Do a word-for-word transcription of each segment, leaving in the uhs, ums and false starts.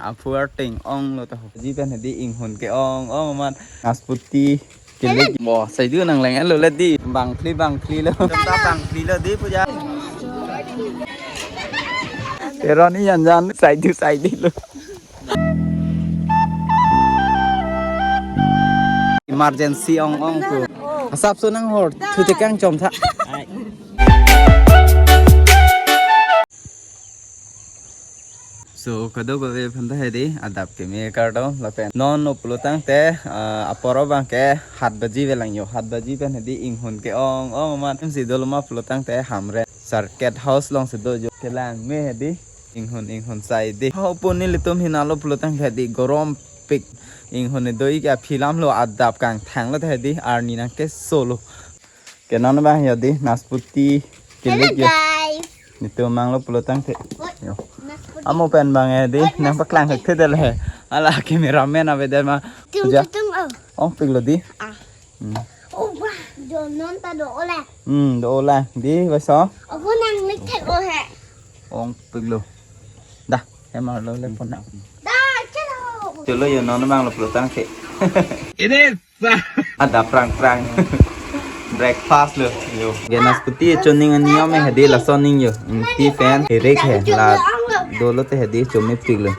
Aphu arting ong lo ta ho. Ji pen hedi inghun ke-ong ong amat. Naspati kelek. Bo, sai du nang leng lo le di. Bangphli bangphli lo. Tum ta bangphli lo di puja. Teron ni jan jan sai du sai di lo. Emergency ong ong tu. Asap so nang hor. Thu te kangchom tha. So, kadokave aphan ta hedi, adap keme kardom, lapen non pulo tangte, ah, apor abang ke hat baji avelang jo, hat baji pen hedi inghun ke-ong ong amat, sim si dolo ma pulo tangte Hamren Circuit House along si do jo, kelang me hedi, inghun inghun sai di. Ho pon nelitum hina lo pulo tangte hedi, gorom pik, inghun do-ik aphi alam lo adap kangthang lo ta hedi, arni nangkeso lo. Ke non abang jo di, naspati Hello, kelek jo. Guys. Nelitum mang lo pulo tangte. Oi, yo. Naspati. Amo pen abang jo di, Oi, nang paklang naspati. Hek the dele. Ala cameraman ave de ma. Tum, ja. Tum, oh. Ong pik lo di. Ah. Hmm. Oh, wah, jo non ta do-o le. Hmm, do-o le. Di, vaso. Ako nang lik thek o he. Ong pik lo. Dah, he mar lo le pon nang. Dah, chalo. Chalo jo non abang lo pulo tangte. Ini Ada prang prang. Breakfast lo. Yo. Ke naspati cho ning ani om hedi lason ning jo. Hmm, ti pen hirik he la dolo te hedi chome pik lo.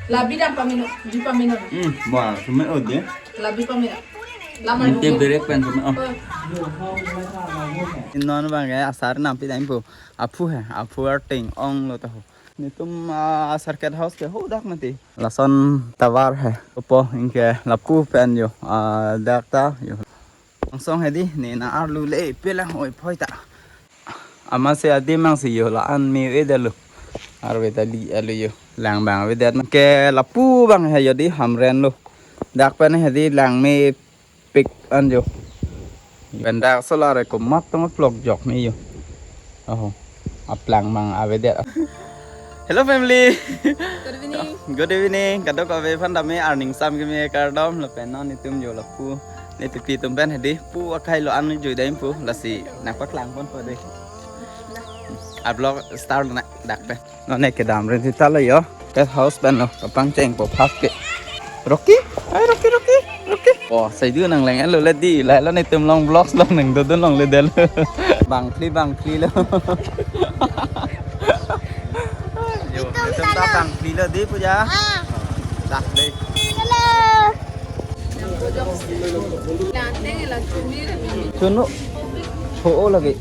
Labi dam pamino, di pamino. Hmm, wah, chome o de. Labi pamino. Lama Ante dulu. Berek pen chome o. Oh. Non abang ke asar nampi dam po. Aphu he, aphu arting ong lo ta ho. Nelitum, ah, Circuit House ke ho dak mati. Lason tovar he. Opo anke lapu pen jo, ah, dak ta jo. Angsong hedi, ne na arlu le pelang oi phoi ta. Amatsi adim mang si jo la-an me ave det lo. Arve ta li alo jo. Lang abang ave det. Ke lapu abang he jo di Hamren lo. Dak pen hedi lang me pik an jo. Pen dak solar ko mat tong plok jok ni jo. Aho. Aplang mang ave det. Hello family. Good evening. Good evening. Kadokave aphan ta me arning sam keme kardom lapen non nelitum jo lapu. Nelitum pi atum pen hedi pu akhei lo an jui dam pu lasi nang paklang pon po de. A vlog start na dak pen. Non ne kedam rin sita lo jo. Guest house pen lo kapangcheng po phak ke. Rocky, ai Rocky, Rocky, Rocky. Oh, sai du nang leng lo le di. Lahelo nelitum long vlogs long nang dodun longle det. Bangphli bangphli lo. Jo, nelitum ta bangphli lo di puja. Ah. Dah dei. Hello. Chunu. Ho lagi.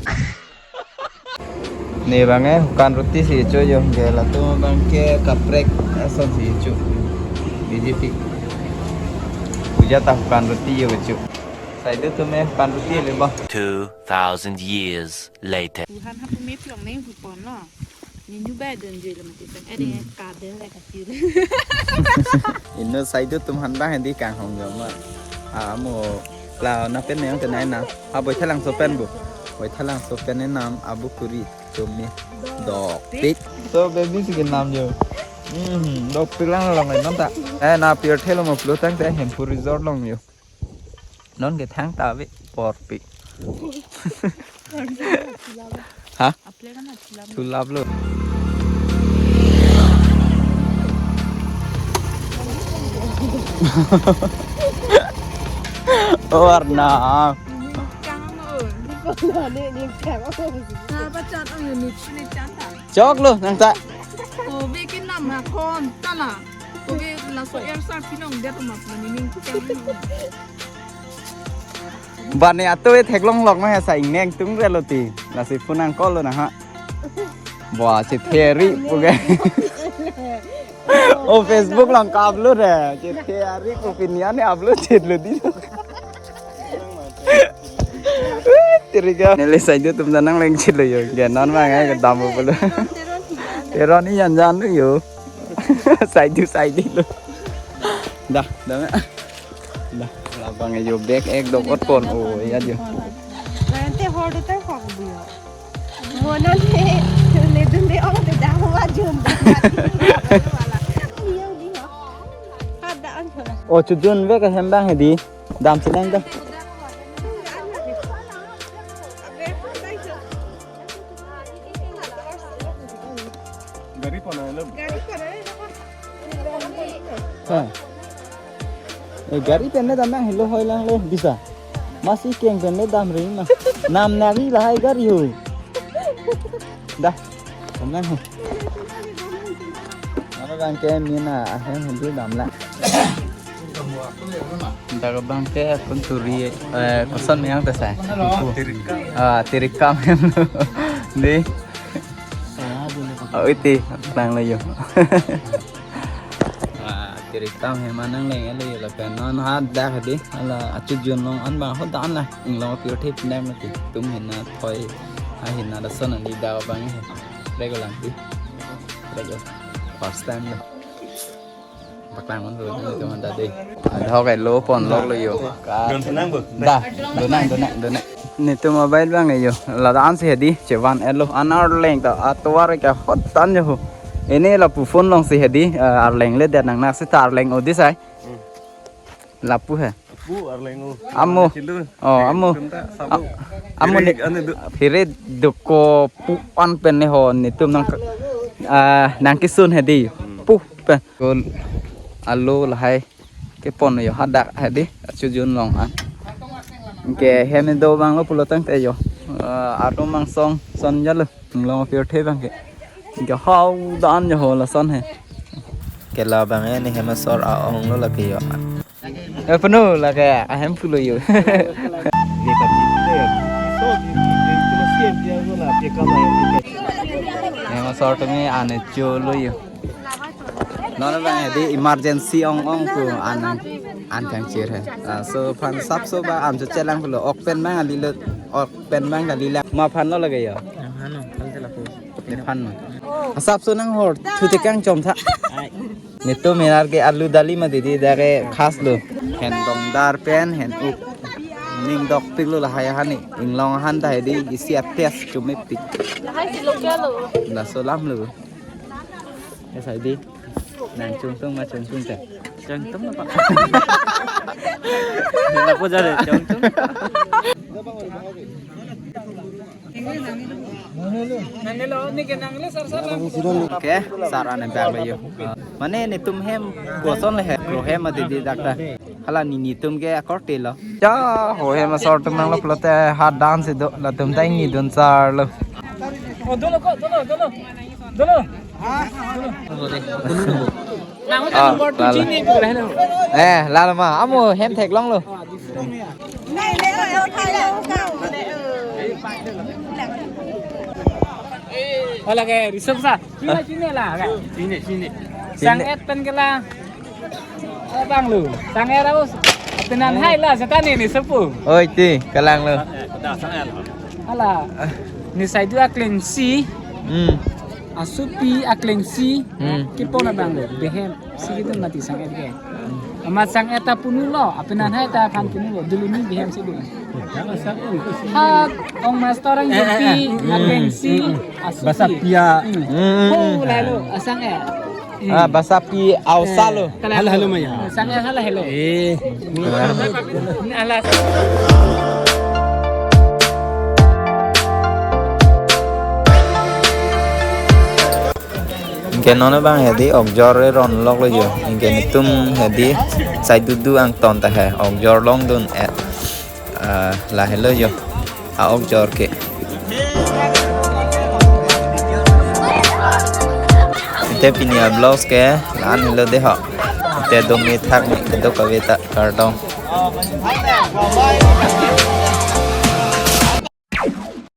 Ne abang ke hukan roti si cho jo, ke latum abang ke kaprek ason si cho. B J P. Puja ta hukan roti jo cho. Sai du tum ke hukan roti le ba. Two thousand years later. Wuhan ha pumi piong ne hupon lo. Ni nyu ba dun je le mati pen. Ade Hmm. Ka de le ka tiu. Inno sai du tum aphan abang hedi kanghong jo ma. Amo la na pen ne ang tenai na. Ha Baithalangso pen bu. Baithalangso pen ne nam abu kuri chome. Dokpik. So baby si kenam jo. Hmm, dokpik lang long non ta. Eh, na pier thelo mo pulo tangte Hemphu Resort long jo. Non ke thang ta ave porpik. Ha? Thulap lo. Oh, Arnam. Chok lo nang ta. Kobe ke nam ha kon tala. Kobe laso air sa pinong dia tu mak mani ning kang. Bani atu e theklong lok ma he sa ingneng tung re lo ti. Lasi phone nang call lo na ha. Bo si theri puke. Oh, Facebook along ka-upload he. Chetheri pu pini an upload chet lo di. Tiri ka. Neli sai du tum ta nang leng chet lo jo. Ke non ma ngai kedam pulo. Teron ni jan jan lo jo. Sai du sai di lo. Dah, dah me. Dah, labang jo bag ek dok ot pon. Oh, iya jo. Nanti hor de ter kok bu jo. Monan he, le dun de ong de dah wa jun de. Ada an. Oh, chujun ve ke hem abang hedi. Dam si nang dah. Gari pen le dam nang helo hoi lang le bisa. Masi keng pen le dam ring ma. Nam nari lahai gari ho. Dah. Dam nang ho. Apa bang ke mina ahem hedi dam la. Dak bang ke akun turi, eh, koson meyang ta sai. Ah, tirikam hem lo. Di. Oh, iti, lang lo yo. Ah, tirikam hem anang leng lo yo lapen non hadak di. Hala achut jun long an bang ho dan la. Inglong pure thip nem ti. Tum hena thoi. Ah, hena da son ani dak bang he. Regular di. Regular. First time lo. Paklang on lo, teman tadi. Adho kai lo pon lo lo yo. Don senang bu. Dah, donang, donang, donang. Netum mobile bang yo. Ladan si hedi, chevan elo. An arleng ta, atovar ke hotan yo. Ini lapu phone long si hedi, eh, arleng le dia nang nak si ta arleng odi sai. Lapu he. Pu arleng o. Amo. Chilu. Oh, amo. Tum ta sabu. A-, amo ni. Phere ane du. Phere duko pu an pen ne ho netum nang, ah, nang kisun hedi. Hmm. Pu pen. Kol alo lahai kepon yo hadak hedi. Achut jun long an. Ke hem do bang lo pulo tangte yo. Ah, atum angsong son jalo. Inglong pure thip bang ke. Ke hau dan yo ho lason he. Ke la bang e ne hem asor a-ong lo lake yo. Eh, penu lake ahem pulo yo. Hem asor tumi ane cho lo yo. Non bang di emergency ong ong pu an an kangchir he. Ah, so phan sap so ba an cho chelang pulo. Ok pen bang ali lo, ok pen bang ali lang. Ma phan lo lake yo. Hano, kan tela pu. Ne phan ma. Asap so nang hor, thu te kangchom tha. Ai. Netum minar ke alu dali ma didi dare khas lo. Hen dongdar pen, hen up. Ning dok pik lo lahai ahan ni. Inglong ahan ta hedi isi ates chumi pik. Lahai si local lo. Laso lam lo. Ya sai di. Nang chungtung ma chungtung te. Chungtung apa? Nila po jare chungtung. Ke, sar ane bag lo yo. Mane netum hem koson le he, kro hem adi di dak ta. Hala ni netum ke akorte lo. Ya, ho hem asor tum nang lo pulote ha dance do, latum ta ingni dun sar lo. Oh, dolo ko, dolo, dolo. Dolo. Ah, eh, lalo ma, amo hem theklong lo. Hala ke, Rishabh sa. Chini, chini la, ke? Chini, chini. Sang-et pen ke la. Abang lo. Sang-et aus. Apenan hai la, seta ni ni sepu. Oi, ti, kalang lo. Hala. Ni sai du akleng si. Hmm. Asupi akleng si. Hmm. Kepon abang lo. Behem. Si gitu mati sang-et ke. Amat sang-et ta punu lo, apenan hai ta phan punu lo, dulu ni bihem si dulu. Ha, ong master ang jumpi, akleng si, asupi. Basa pia. Hmm. Hmm. Oh, lalu, asang-et. Hmm. Ah, basa pi ausa lo. Eh, hala, hala, maya. Sang-et hala, hello. Eh. Alas. Anke non bang hedi okjor ron lok lo yo. Anke netum hedi sai dudu angton ta he okjor longdun et. Ah, lahelo yo. A-okjor ke. Te pini a-vlogs ke la-an helo de ho. Te do me thak me kedo kave ta kardom.